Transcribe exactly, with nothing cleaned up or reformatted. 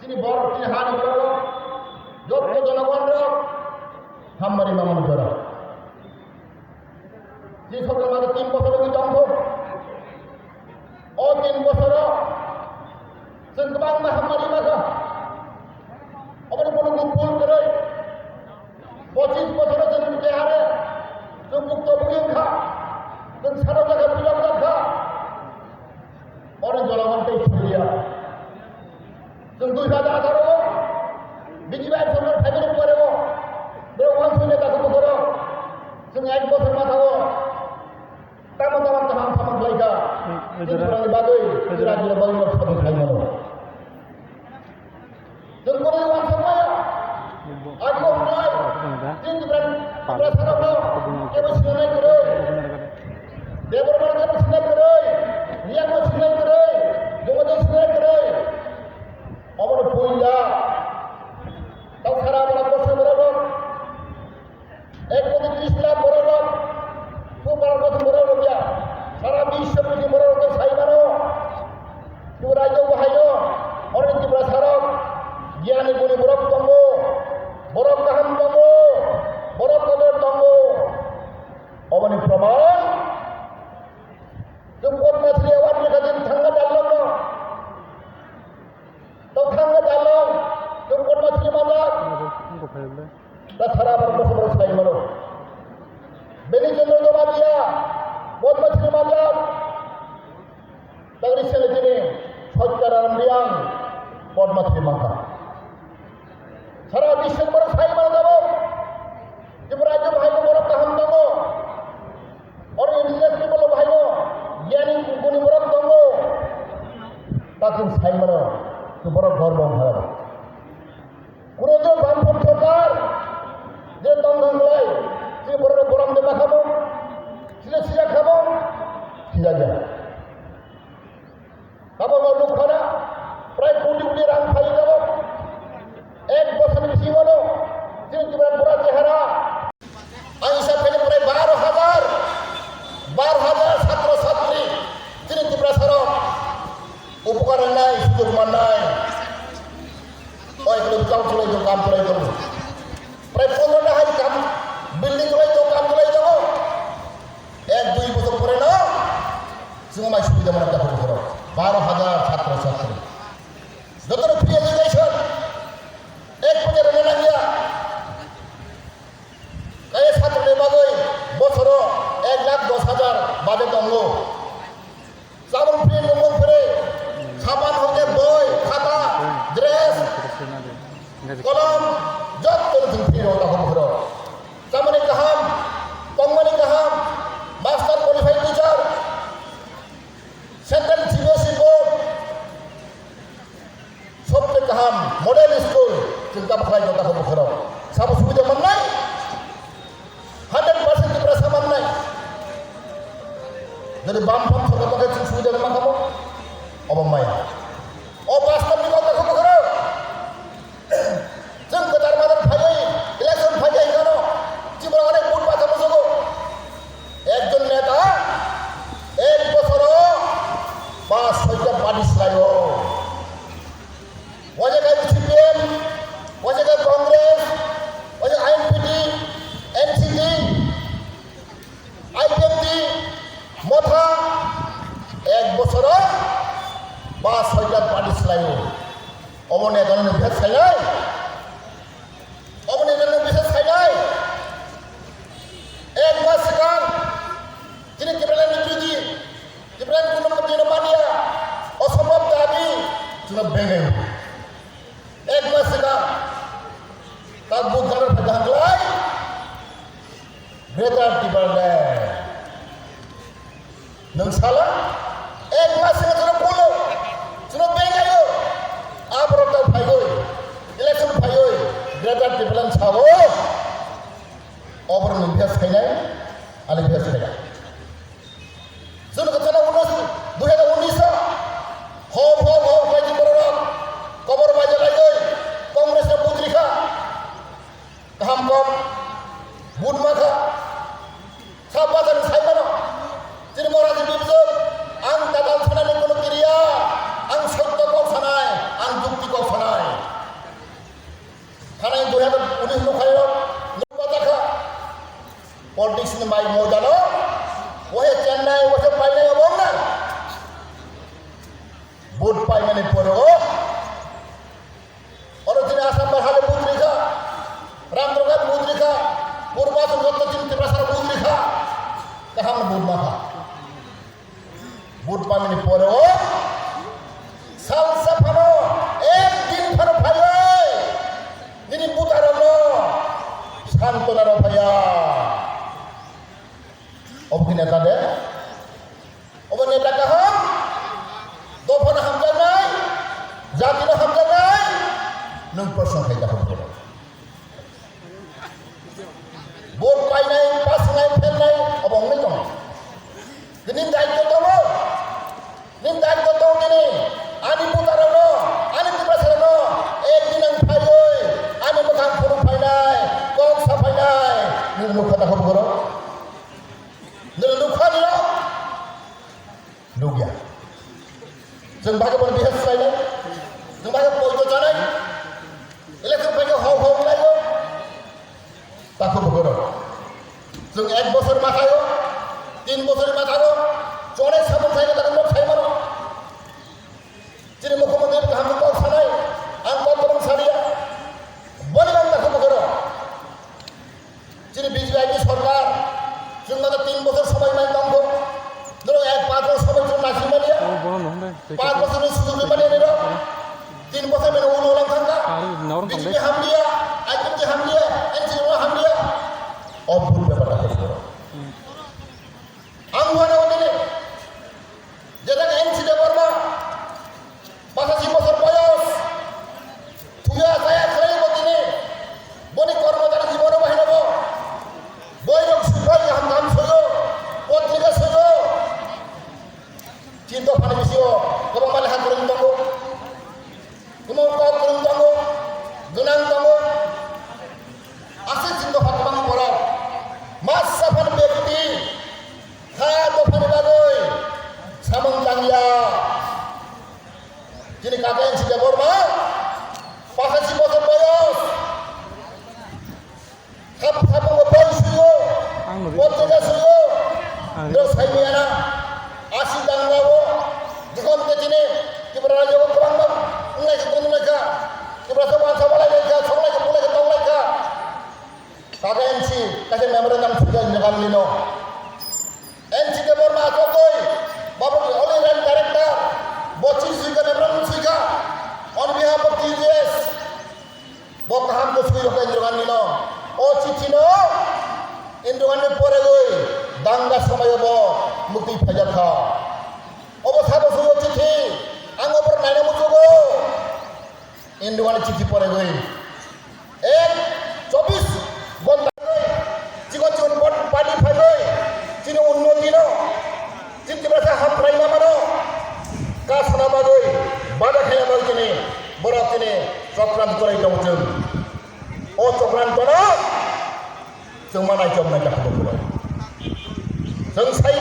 Chini borok, chini hani borok, jotto jonogon rok, hammari mamani borok. Chini sorkar mane tin bochor wngwi tongkho. O tin bochoro chwng kwbangma hammari makha. Oboni bono gupul kwrwi. Pochis bochoro chwng kehare chwng mukto bwrwi wngkha. Chwng saro jakha, pilok jakha. Oro jolaman tei suriya. Chwng dui hajar atharo o B J P sorkar phaimani pore o borok wansuknai dakhu bukhoro. Chwng ek bochor matha o tamo tamo kaham samung khlaikha. Chini borokni bagwi, chini rajyoni bagwi no samung khlaimano. Chwng borokni wansuk maya. Abo wngnai. Chini Tipra, Tiprasarokno kebo sinanai kwrwi. Debbarmano kebo sinai kwrwi. Riyangno sinai kwrwi. Jumajai sinai kwrwi. Obono puila. Tau sara borok bosor borok rok. Ek koti tris lakh borok rok, Tripura rok borok rok ya, sara biswo piti borok rok sai mano. Tripura rajyo bahai no, oro Tiprasarok, giyani guni borok tongo, borok kaham tongo, borok kotor tongo. Oboni proman, chwng Padma Shri award ni kajin thangna dalok no. To thangna dalok, chwng Padma Shri manjak. Da sara borok bosor borok sai mano. Bini chwng no joma diya, Padma Shri manjak. Tagri sene tini Satya Naram Riyang Padma Shri manjak. Sara biswni borok sai mano tabok. Tripura rajyo bahai borok kaham tongo. Oro indigenous people bahai no giyani guni borok tongo. Takhum sai mano, to borok gorbo wngkha. Kuro to bam phan sorkar je tong thang lai, je borok borom de makhamo, sile sila khamo, sila ja. Tabok o nukha na, prai koti koti rang phai tabok. Ek bosor ni bisingo no, chini Tripura pura chehara. Ang isa phai prai baro hajar, baro hajar satro satri, chini Tiprasarok upokar nai, sujog mannai. Oi, kilo bikang chulai tongo, kam chulai tongo. Prai pondro ta hai kam, building chulai tongo, kam chulai tongo. Ek dui bosor pore no chwng mai subida mano dakhu bukhoro baro hajar satro satri. Jotono free education ek bosor rwna nangya. Kaya satro ni bagwi bosoro ek lakh dos hajar budget tongo. Chamung free, nungmung free, sapan hote boi, khata, dress, kolom, jotto ni free rw dakhu bukhoro. Chamani kaham, tongmani kaham, master qualified teacher, central C B S E board, sobse kaham model school, chwng tamo khlai jota kho bukhoro. Sabo subida mannai, hundred percent Tiprasa mannai. Jodi bam bam sorkar tongkhe chwng subida mankha mo, obo maya. O bastobni kok dakho bukhoro. Chwng kwtal madar phaiwi, election phaiya hingkano, chibora onek vote bacha musugo. Ekjon neta ek bosoro pas soita party swlaio. Waisa khe C P M, waisa khe Congress, waisa I N P T, N C P, I P F T, Motha, ek bosoro pas soita party swlaio. Omo neta no bihar sainai. Omo neta no bihar sainai. Ek mas swkang chini Tipraland ni bidi, Tipraland ni kuno mati no mania. Osombob dabi chwngno bengai. Ek mas swkang ta budhar phai daklai. Greater Tipraland. Nwng sala? Ek mas swngo chwngno pulo, chwngno bengaio. A borok ta phaioi, election phaioi, Greater Tipraland sao. O borok nwng bihar sainai, ani bihar sainai. Chwngno kwchana unos, dui hajar unis o. Hop, hop, hop, khlai di borok. Kobor bai jalaioi, Congress no putrikha. Kaham kok budma kha. Sa bachani sai mano. Chini Maharaj ni bibjwk, ang dadal sanani kono kiriya, ang sotto kok sanai, ang jukti kok sanai. Thanai dui hazar unis nukhaio nukba jakha. Politics ni mai moidano wahe Chennai wahe painai obo wngna. Vote paimani pore o oro chini Assam bai hale vote rikha, Ramdorga vote rikha, Purba Songkot chini Tiprasa vote rikha, kaham vote makha. Vote paimani pore o salsa phano ek din phano phaiwi nini butarokno santona rw phaiya. Obo khe neta de? Obo neta kaham? Dophano hamjaknai, jatino hamjaknai, nwng proshno khai ta hobro. Vote painai, pass wngnai, fail nai, obo wngwi tongo. Nini daityo tongo, nini daityo tongo nini. Ani butarokno, ani tiprasarokno, ek din ang phaiwi, ani mwkhang phunuk phainai, kok sa phainai, nini nukha ta hobro. Nini nukha nini. Nukya. Chwng bagwi bono bihar swlainai. Chwng bagwi poito chanai. Election phaikhe hau hau wnglaio. Takhuk bukhurok. Chwng ek bosor mathaio, tin bosor mathaio. Chonai samung khaina takhuk nok sai mano. Chini mukhyamantri kaham kok sanai. Ang kok kwbang saliya. Boni bang takhuk bukhurok. Chini B J P I P sorkar, chwng mano tin bosor somoi mai tongkho. Norok ek pach bosor somoi chwng nasi manya. O, bono no hwnbai, tei Pach kok bosor ni sujug ni manya nirok. Tin bosor mene ulo lang thangkha. Ari, norok B J P tongbai. Hamliya, I P F T hamliya, N C P hamliya. O bhul bepar ta khe. Hmm. Ang hwnwi o tini. Jeta N C Debbarma, pachasi bosor boyos, thuya chaya khlai bo tini, boni kormodari jibono bahai no bo, boirok sukhai kaham kaham soyo, potrika soyo, chinta phani bisingo kwbangma lekha kwrwng tongo. Omo kok kwrwng tongo, gwnang tongo. Aswk chini dopha kwbangma borok masa phano bekti kha dophani bagwi samung tangya. Chini kaka N C Debbarma, pachasi bosor boyos. Sab-, sabung bo bai suyo, Ang nubi. Potrika suyo, Ang nubi. Nirok sai miyana, asi dangla o, jokhon ke chini, Tripura rajyo o kwbangma, wnglai khe tong lai kha, Tripura sa wansa balai lai kha, songlai khe bulai khe tong lai kha. Kaka N C, kaisa memorandum sujak ni kal nino. N C Debbarma asogoi, Babu All India Director, bo chithi sujak memorandum sujak, on behalf of T J S. Bo kaham khe swi rwkha Indira Gandhi no. O chithi no Indira Gandhi poregwi danga somoio bo mukti phaijak kha. Obo sabo swi o chithi, ang obo naina muchugo. Indira Gandhi chithi poregwi ek chobbish ghonta chikon chikon bot party phaigwi chini unnoti no, chini Tiprasa hamkrai lama no kasana bagwi, bada khaina bagwi chini borok chini chokranto kwrwi tongo chwng. O chokranto no chwng ma naichomnai kha phuru phuru. Chwng sai